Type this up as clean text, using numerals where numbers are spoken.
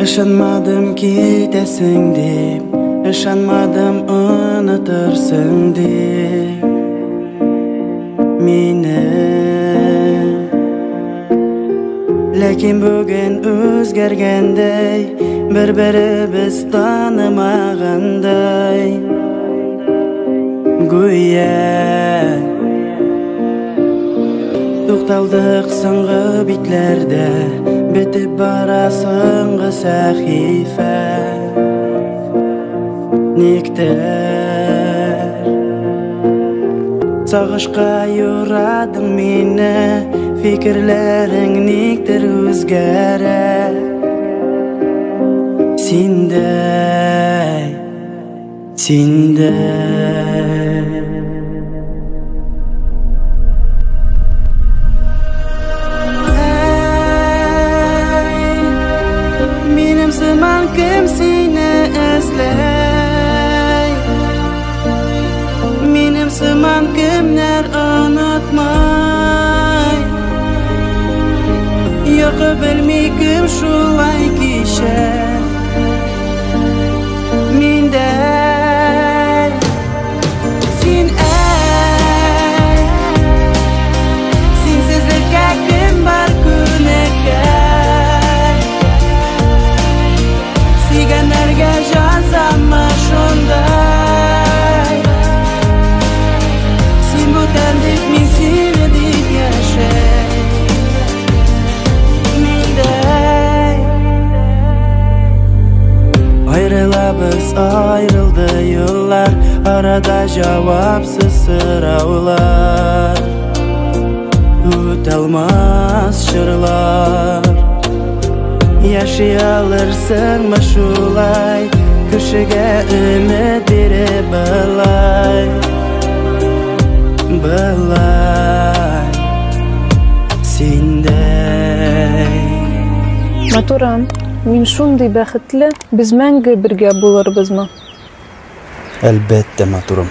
Ышанмадым китәсең дип, ышанмадым онытырсың дип мине. Ләкин бүген үзгәргәндәй, бер-беребез танымагандай. Гүя тукталдык соңгы битләрдә, бетеп бара соңгы сәхифә. Никтер сагышка юрадың мине, фикерләрең никтер үзгәрә. Синдәй, синдәй. Әй, минем сыман кем сине эзләй? Минем сыман кемнәр онытмай? Йокы белми кем шулай кичә? Миндәй. Син әй, синсезлеккә кем бар күнеккән? Сөйгәннәргә җәзамы шундай? Син бүтән дип, мин сине дип яшәй. Миндәй. Аерылабыз, аерылды юллар, арада җавапсыз сораулар. Үтәлмәс чорлар. Яши алырсыңмы шулай, кешегә өмет биреп былай, былай, синдәй. Матурым, мин шундый бәхетле, без мәңге бергә булырбызмы? Әлбәттә, матурым.